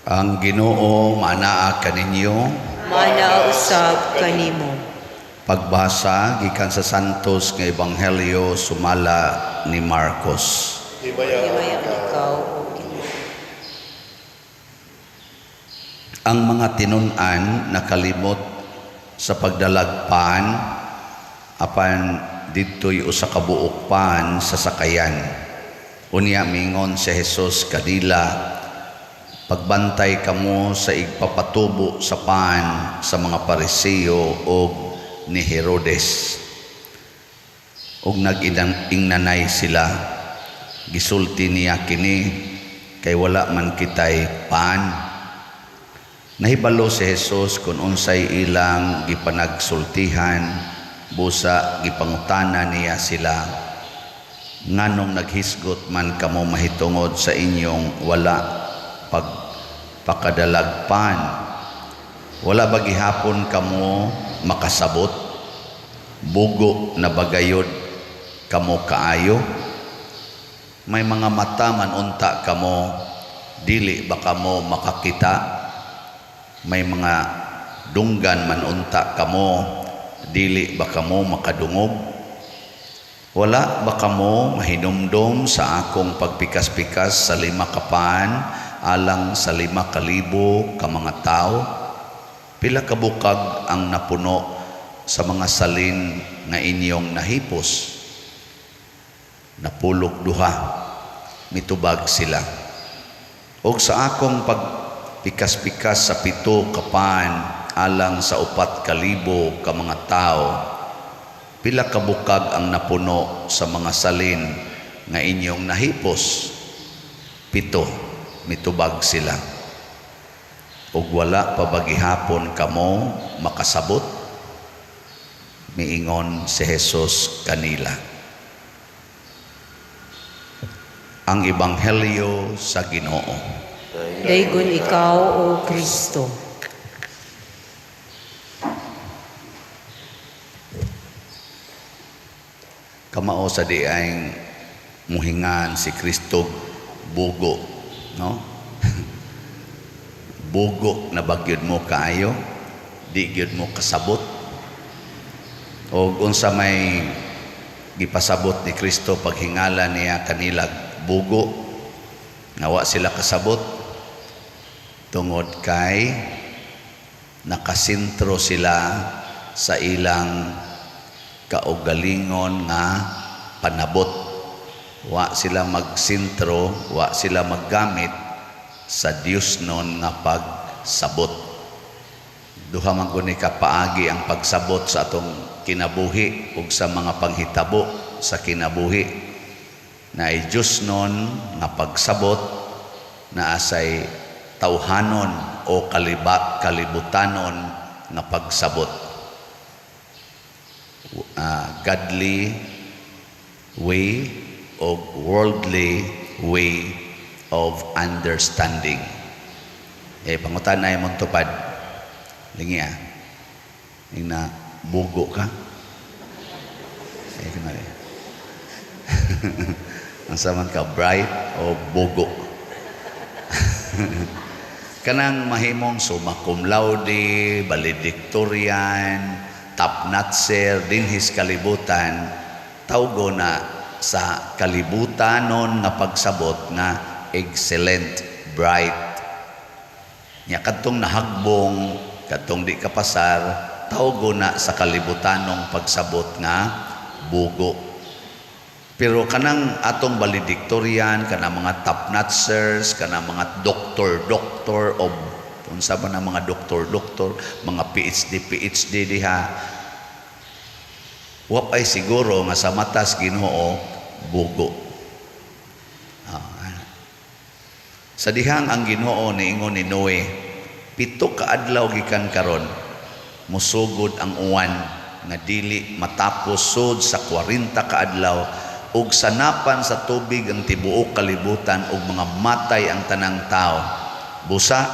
Ang Ginoo manaa kaninyo. Mana usab kanimo. Pagbasa gikan sa Santos nga Ebanghelyo sumala ni Marcos. Himayaan Himayaan ikaw, ikaw, O Ginoo. Ang mga tinun-an nakalimot sa pagdalagpan apan didto'y usa ka buok pan sa sakayan. Unya mingon si Jesus kanila, "Pagbantay kamo sa igpapatubo sa pan sa mga Pariseo og ni Herodes." Og nag-ingnanay sila, "Gisulti niya kini kay wala man kitay pan." Nahibalo si Jesus kung unsay ilang gipanagsultihan, busa gipangutana niya sila, "Nganong naghisgot man kamo mahitungod sa inyong wala pagpakadalagpan? Wala ba gihapon kamo makasabot? Bugo na bagayod kamo kaayo? May mga mata man unta kamo, dili ba kamo makakita? May mga dunggan man unta kamo, dili ba kamo makadungog? Wala ba kamo mahinumdom sa akong pagpikas-pikas sa 5 ka pan alang sa 5,000 ka mga tawo? Pila ka bukag ang napuno sa mga salin nga inyong nahipos?" "Napulog 2," mitubag sila. "Og sa akong pagpikas-pikas sa 7 ka pan alang sa 4,000 ka mga tawo, pila ka bukag ang napuno sa mga salin nga inyong nahipos?" "7," mitubag sila. "Og wala pa ba gihapon kamo makasabot?" miingon si Jesus kanila. Ang Ebanghelyo sa Ginoo. Daygon ikaw, O Kristo. Kamao sa diay muhingan si Kristo bugo, no? Bugo na bagyod mo kaayo, di gyud mo kasabot. Og unsa may gipasabot ni Kristo paghingala niya kanila bugo, nga wa sila kasabot tungod kay nakasentro sila sa ilang kaugalingon nga panabot. Wa sila magsentro, wa sila maggamit sa Dios nun nga pagsabot. Duha man guni ka paagi ang pagsabot sa atong kinabuhi ug sa mga panghitabo sa kinabuhi. Naay Dios nun nga pagsabot, naasay tawhanon o kalibutanon nga pagsabot. Godly way o worldly way of understanding. Pangutan na imong tupad. Lingi ah. Ing na bugo ka. Kunwari. Ang saman ka, bright o bugo. Kanang mahimong summa cum laude, valedictorian, top notcher, dinhis kalibutan, tawgo na sa kalibutanon nga pagsabot nga excellent, bright. Nya kadtong nahagbong, kadtong di kapasar, tawgo na sa kalibutanong pagsabot nga bugo. Pero kanang atong valedictorian, kanang mga top notchers, kanang mga doctor, doctor of unsa ba na mga doktor, doktor, mga PhD, PhD diha, wa pa'y siguro nga sa matas Ginoo bugo. Sa dihang ang Ginoo niingon ni Noe, 7 ka adlaw gikan karon musugod ang uwan nga dili matapos sud sa 40 ka adlaw, ug sanapan sa tubig ang tibuok kalibutan ug mga matay ang tanang tao. Busa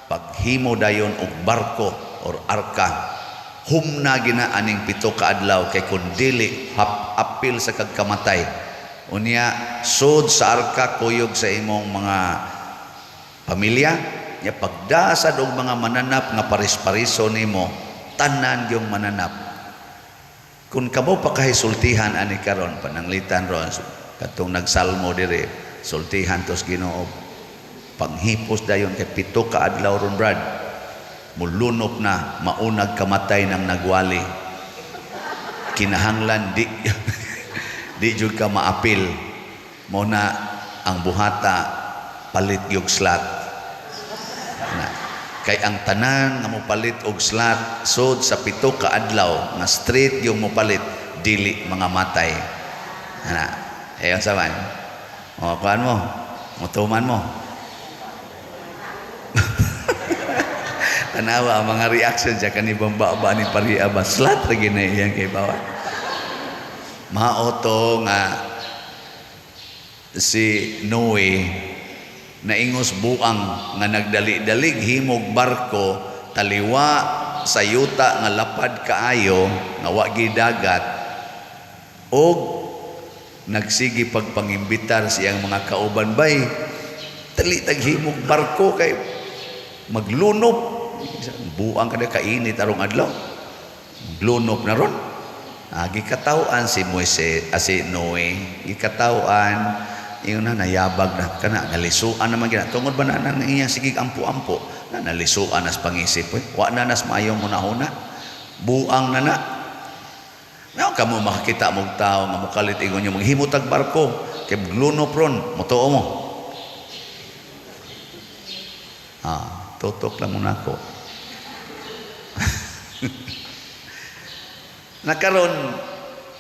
paghimo dayon og barko or arka, humna gina aning 7 ka adlaw, kay kun dili apil sa kagkamatay. Unya sud sa arka kuyog sa imong mga pamilya, Nya pagdasad og mga mananap nga paris-pariso nimo, tanan yung mananap. Kung kamo pa kahisultihan ani karon, pananglitan ron katong nagsalmo dire, sultihan tos Ginoo, panghipos dayon kay 7 ka adlaw ron, brad, mulunop na, maunag kamatay ng nagwali, kinahanglan di di jud ka maapil mo na ang buhata, palit gyud slot na. Kay ang tanan nga mopalit og slot sod sa 7 ka adlaw nga straight yung mopalit, dili mga matay ana. Ayon sa man o kuan mo, mutuman mo. Tanawa ang mga reaction siya kani bamba ni pariya ba, slot ra gid na iyang kay bawa. Mao to nga si Noe naingos buang nga nagdali-dalig himog barko taliwa sa yuta nga lapad kaayo nga wa gi dagat, og nagsige pagpangimbitar siyang mga kauban, bay dali tag himog barko kay maglunop. Buang kada kainit arong adlaw, maglunop na ron. Gikataw-an si Moises, si Noe, gikataw-an ingon na nayabag na kana, nalisuan naman gina tungod ba na nang iya sige ampo-ampo na nalisuan nas pangisip, oy wa na nas maayong hunahuna, buang na na. Now kamo makakita mog tawo nga mokalit ingon niyo maghimo tag barko kay maglunop ron, motuo mo? Tutok lang muna ako. Nakaron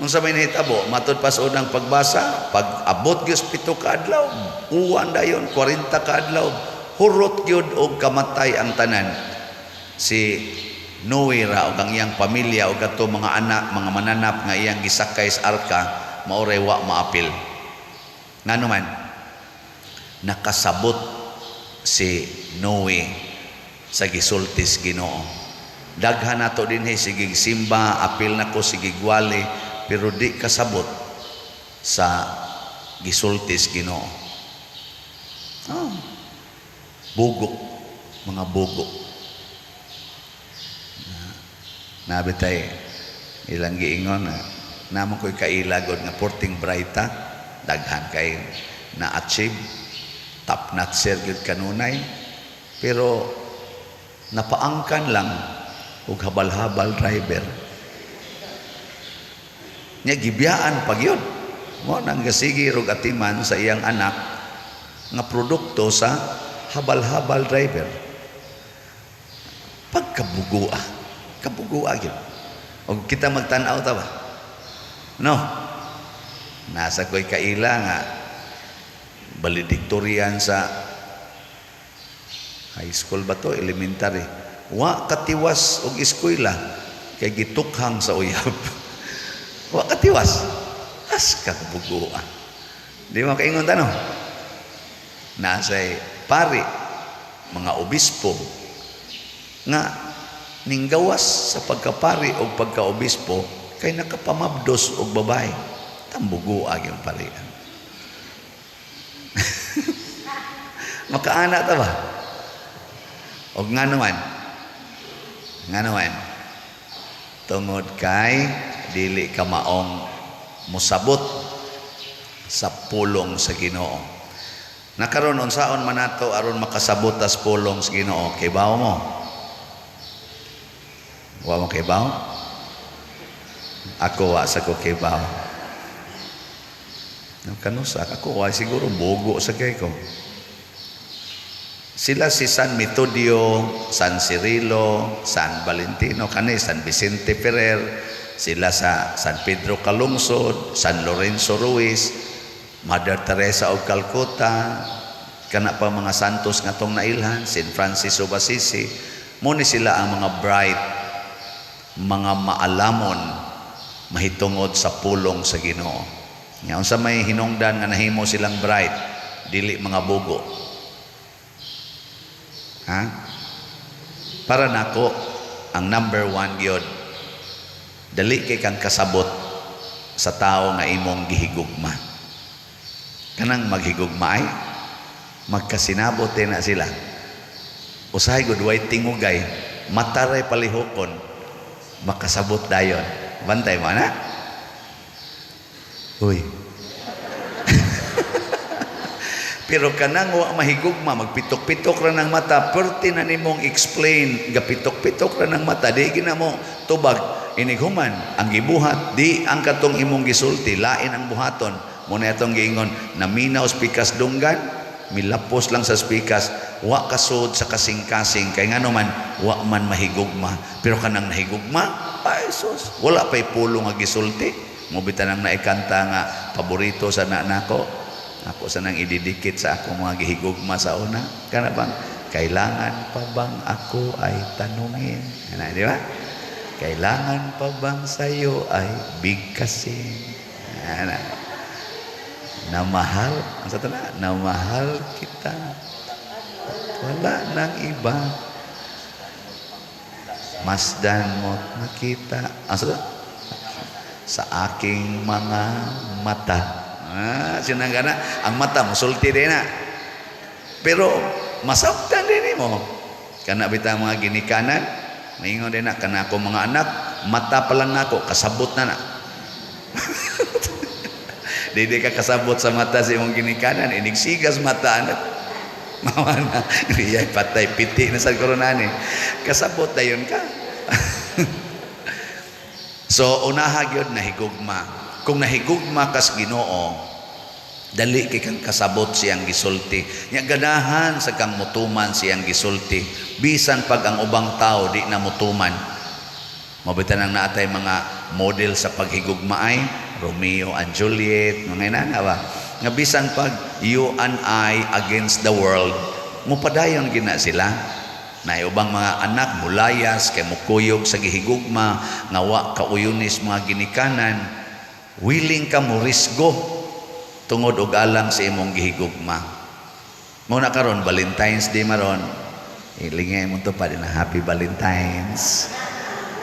unsa may nahitabo matud pa sa unang pagbasa, pag abot gyud 7 ka adlaw, uwan dayon 40 ka adlaw, hurot gyud og kamatay ang tanan. Si Noe ra og ang iyang pamilya og ato mga anak, mga mananap nga iyang gisakay sa arka, mao ray wa maapil. Ngano man nakasabot si Noe sa gisultis Ginoo. Daghan nato dinhi sige simba, apil nako sige gwali, pero di kasabot sa gisultis Ginoo. Oh. Bugo, mga bugo. Nabitay ilang giingon na namo ko'y kailagod nga porting brighta, daghan kay na-achieve, top notcher gyud kanunay, pero napaangkan lang og habal-habal driver. Nya gibiyaan pag yun. Mo nang gasigi rog atiman sa iyang anak nga produkto sa habal-habal driver. Pagkabugua, kabugua gyud. Og kita magtan-aw ta ba? No. Nasa ko'y kaila nga valedictorian sa high school ba to, elementary. Wa katiwas og eskwela kay gitukhang sa uyab. Wa katiwas. As kabugua. Di mo kaingon ta, no? Nasay pari, mga obispo nga ninggawas sa pagkapari o pagkaobispo kay nakapamabdos og babae. Tambugua gyud parian. Makaana ta ba? Og ngano man? Ngano man? Tungod kay dili ka maong mosabot sa pulong sa Ginoo. Nakaron unsaon man nato aron makasabot tas pulong sa Ginoo? Kibaw mo? Wa mo kibaw? Ako wa sa ko kibaw. No kanusa ako wa siguro bugo sa kay ko. Sila si San Metodio, San Cirilo, San Valentino, kani San Vicente Ferrer, sila sa San Pedro Calungsod, San Lorenzo Ruiz, Mother Teresa of Calcutta, kana pa mga santos nga tong nailhan, Saint Francis of Assisi. Mo ni sila ang mga bright, mga maalamon mahitungod sa pulong sa Ginoo. Nga unsa may hinungdan nga nahimo silang bright, dili mga bugo. Ha? Para nako ang number one gyud, dali kay kang kasabot sa tao nga imong gihigugma. Kanang maghigugma ay magkasinabot na sila. Usahay gud way tingugay, mata ray palihukon, makasabot dayon. Bantay mo na. Uy. Pero kanang wa mahigugma, magpitok-pitok ra ng mata, perti na nimong explain, gapitok-pitok ra ng mata, di gina mo tubag inighuman ang gibuhat, di ang katong imong gisulti, lain ang buhaton. Muna atong giingon, naminaw spikas dunggan, milapos lang sa spikas, wa kasud sa kasing-kasing, kay ngano man, wa man mahigugma. Pero kanang nahigugma, ay sus, wala pa'y pulo nga gisulti. Mobita nang naikanta nga paborito sa nako. Ako sa nang ididikit sa akong mga gihigugma sa una. Kana bang, kailangan pa bang ako ay tanungin? Ano, di ba? Kailangan pa bang sa'yo ay bigkasin? Ano? Na mahal, ang sa tala, na mahal kita. Wala nang iba. Masdan mo't nakita. Ang sa tala, sa aking mga mata. Ah, sinangga na. Ang mata, musulti din na. Pero, masabtan din mo. Kana bita mga ginikanan, maingon din na, kana ako mga anak, mata pa lang nako, kasabot na na. Di di ka kasabot sa mata sa imong ginikanan, inigsigas mata, anak. Mawa na, iyay patay, piti na sa koronani. Kasabot na yun ka. So, unaha gyud nahigugma. Kung nahigugma kas Ginoo, dali kay kang kasabot siyang gisulti. Nya ganahan sa kang mutuman siyang gisulti. Bisan pag ang ubang tao di na mutuman. Mabitan ang naatay mga model sa paghigugmaay, Romeo and Juliet, mga inana ba? Nga bisan pag you and I against the world, mupadayon gina sila. Na ubang mga anak mulayas kay mukuyog sa gihigugma nga wa kauyunis mga ginikanan, willing ka mo risgo tungod og alang sa imong gihigugma. Mao na karon Valentine's Day maron. Ilingay mo to pa din na Happy Valentine's.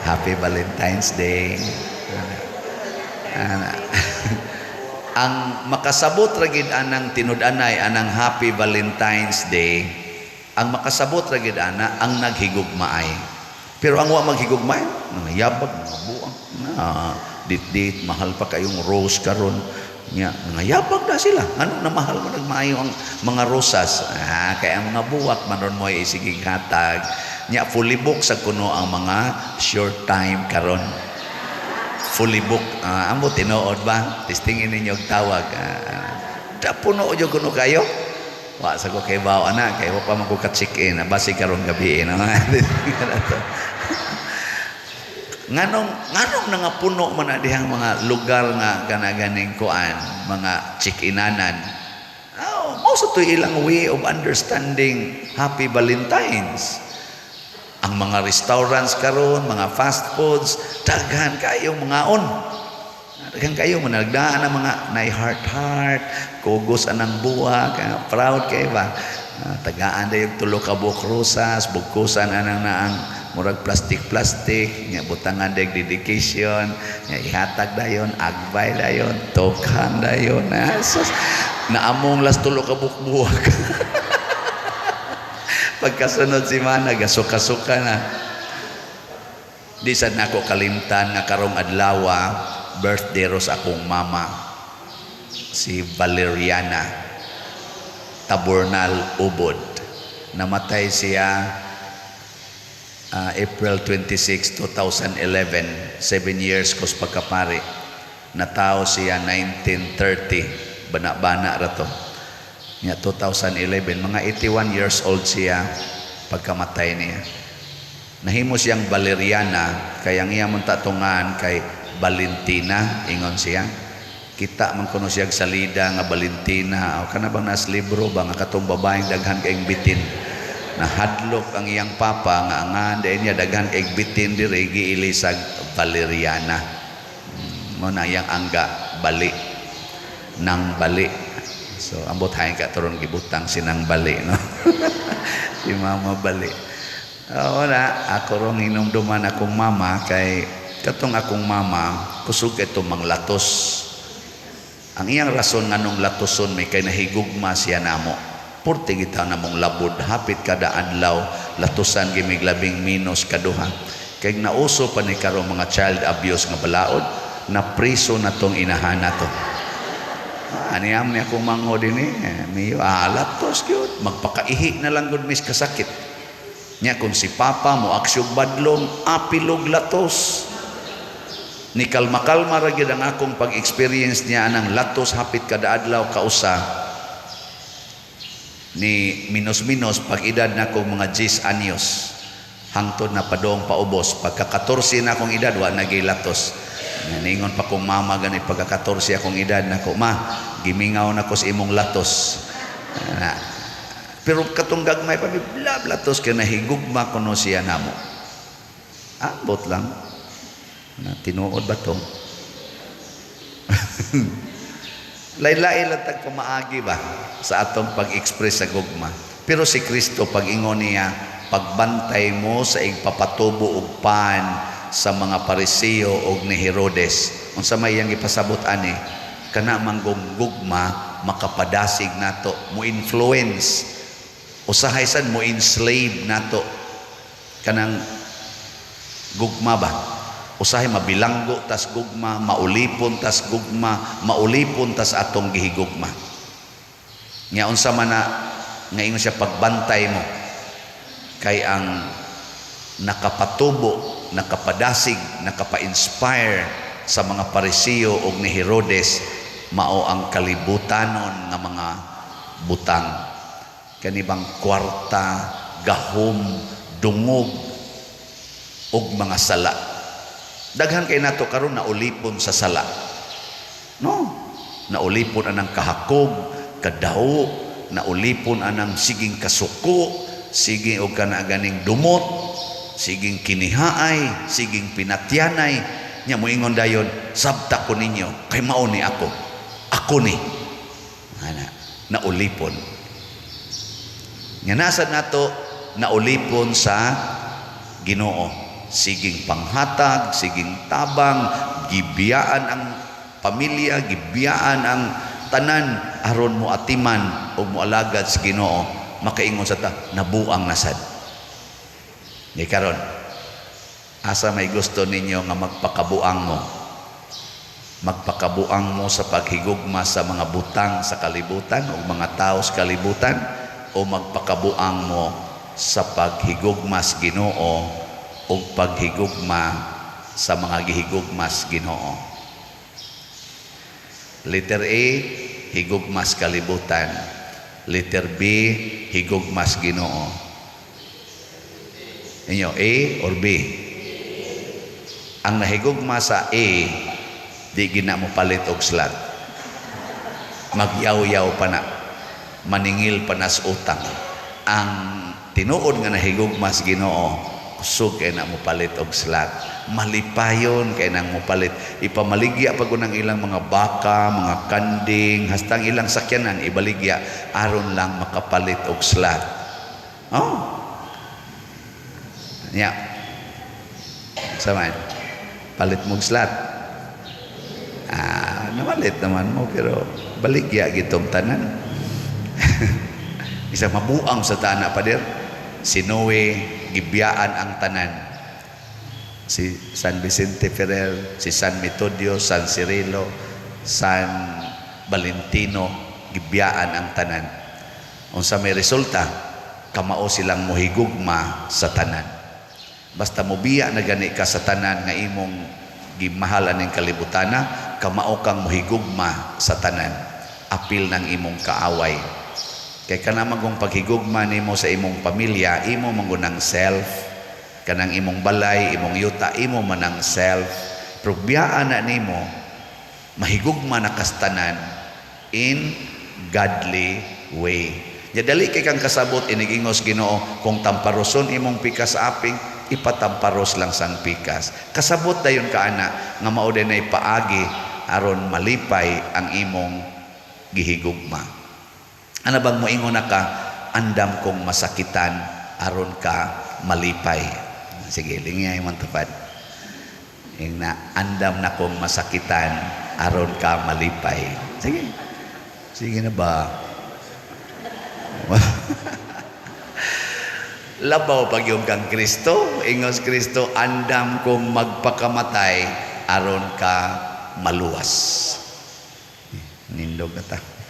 Happy Valentine's Day. Ana. Ang makasabot ra gid anang tinud-anay anang Happy Valentine's Day, ang makasabot ra gid ana ang naghigugmaay. Pero ang wa maghigugmaay, nangayabag, mga buang, na dit-dit, mahal pa kayong rose karon. Nya, nangayabag na sila. Ano na mahal mo nagmaayo ang mga rosas? Ah, kaya ang mga buwak manon mo ay isigig hatag. Nya, fully book sa kuno ang mga short time karon. Fully book. Ah, amo tinuod ba? Testingin ninyo og tawag. Ah, da puno jud kuno kayo. Wa sa ko kay bao ana kay wa pa man ko ka-check in, basi karon gabi no. Nganong nganong nangapuno man na dihang mga lugar nga kanaganing kuan, mga check-inanan. Oh, mao sa to ilang way of understanding Happy Valentine's. Ang mga restaurants karon, mga fast foods, daghan kayo mga on. Daghan kayo managdaan ang mga nay heart heart, kugos anang buwak, proud kay ba? Tagaan dayon tulo ka buok rosas, bugkusan anang naang murag plastic-plastic, nya butangan day dedication, nya ihatag dayon, agbay dayon, tokhan dayon. Ah, sus, naamong las tulo ka buok buwak. Pagkasunod si Mana, gasuka-suka na. Di sad nako kalimtan nga karong adlawa, birthday ros akong mama, si Valeriana Tabornal Ubod. Namatay siya April 26, 2011, 7 years kos pagkapari. Natao siya 1930, bana-bana ra to. Nya 2011, mga 81 years old siya pagkamatay niya. Nahimo siyang Valeriana, kay ang iya mong tatungan kay Valentina, ingon siya. Kita man kuno siya salida nga Valentina, o kana bang nas libro ba nga katong babaeng daghan kayong bitin. Nahadlok ang iyang papa nga angan dahil niya daghan kayong bitin diri giilisag Valeriana. Mo na iyang angga bali nang bali. So ambot hain ka turon gibutang sinang bali no. Si mama bali. Oo na, ako rong hinumduman akong mama kay katong akong mama kusog kay tumang latos. Ang iyang rason nganong latoson may kay nahigugma siya namo. Purti kita namong labod hapit kada adlaw Latusan gimig labing minos kaduha. Kay nauso pa ni karon mga child abuse nga balaod, na priso na tong inahan nato. Aniyam ni akong mangho din eh. Miyo, latos gyud. Magpakaihi na lang gud mis kasakit. Nya kung si papa mo aksyog badlong, apilog latos. Ni kalma-kalma ra gyud ang akong pag-experience niya anang latos hapit kada adlaw kausa. Ni minos-minos pag edad na akong mga 10 anyos. Hangtod na padong paubos. Pagka 14 na akong edad, wa na latos. Ningon pa kong mama gani pagka 14 akong edad nako, "Ma, gimingaw na ko sa imong latos." Na. Pero katong gagmay pa bla latos kay nahigugma kuno siya namo. Ambot lang. Na tinuod ba to? Lain-lain lang tag pamaagi ba sa atong pag-express sa gugma. Pero si Kristo pag-ingon niya, pagbantay mo sa igpapatubo og pan sa mga Pariseo og ni Herodes. Unsa may iyang ipasabot ani? Kana manggong gugma makapadasig nato, mo influence, usahay sad mo enslave nato. Kanang gugma ba? Usahay mabilanggo tas gugma, maulipon tas gugma, maulipon tas atong gihigugma. Nya unsa man na nga ingon siya pagbantay mo kay ang nakapatubo, nakapadasig, nakapa-inspire sa mga Pariseo og ni Herodes mao ang kalibutanon nga mga butang. Kanibang kwarta, gahom, dungog og mga sala. Daghan kay nato karon naulipon sa sala. No? Naulipon anang kahakog, kadawo, naulipon anang siging kasuko, siging og kana ganing dumot, siging kinihaay, siging pinatyanay. Nya moingon dayon, sabta ko ninyo kay mao ni ako. Ako ni. Ana, naulipon. Nya nasa nato naulipon sa Ginoo. Siging panghatag, siging tabang, gibiyaan ang pamilya, gibiyaan ang tanan aron mo atiman o moalagad sa Ginoo. Makaingon sa ta, nabuang nasad. Ni karon, asa may gusto ninyo nga magpakabuang mo? Magpakabuang mo sa paghigugma sa mga butang sa kalibutan o mga tao sa kalibutan, o magpakabuang mo sa paghigugma sa Ginoo o paghigugma sa mga gihigugma sa Ginoo? Letter A, higugma sa kalibutan. Letter B, higugma sa Ginoo. Inyo, A or B? Ang nahigugma sa A, di gina mo palit og slot. Magyaw-yaw pa na. Maningil pa na sa utang. Ang tinuod nga nahigugma sa Ginoo, kusog kay na mo palit og slot. Malipayon kay nang mo palit. Ipamaligya pag unang ilang mga baka, mga kanding, hastang ilang sakyanan ibaligya aron lang makapalit og slot. Oh. Nya. Saman. Palit mo og slot. Ah, namalit naman mo pero baligya gitong tanan. Isa mabuang sa tana pader. Si Noe gibiyaan ang tanan. Si San Vicente Ferrer, si San Metodio, San Cirilo, San Valentino, gibiyaan ang tanan. Unsa may resulta, kamao silang mohigugma sa tanan. Basta mobiya na gani ka sa tanan nga imong gimahal aning kalibutana, kamao kang mohigugma sa tanan. Apil ng imong kaaway. Kay kana magong paghigugma nimo sa imong pamilya, imo mangunang self, kanang imong balay, imong yuta, imo manang self. Pero biyaan na nimo, mahigugma na kastanan in godly way. Ya dali kay kang kasabot inigingos Ginoo kung tamparoson imong pikas sa aping, ipatamparos lang sang pikas. Kasabot dayon ka ana nga mao dinay paagi aron malipay ang imong gihigugma. Ana bang moingon na ka, andam kong masakitan aron ka malipay. Sige, lingay man tupad. Ing na andam na kong masakitan aron ka malipay. Sige. Sige na ba? Labaw pa gyud kang Kristo. Ingos Kristo, "Andam kong magpakamatay aron ka maluwas." Nindog na ta.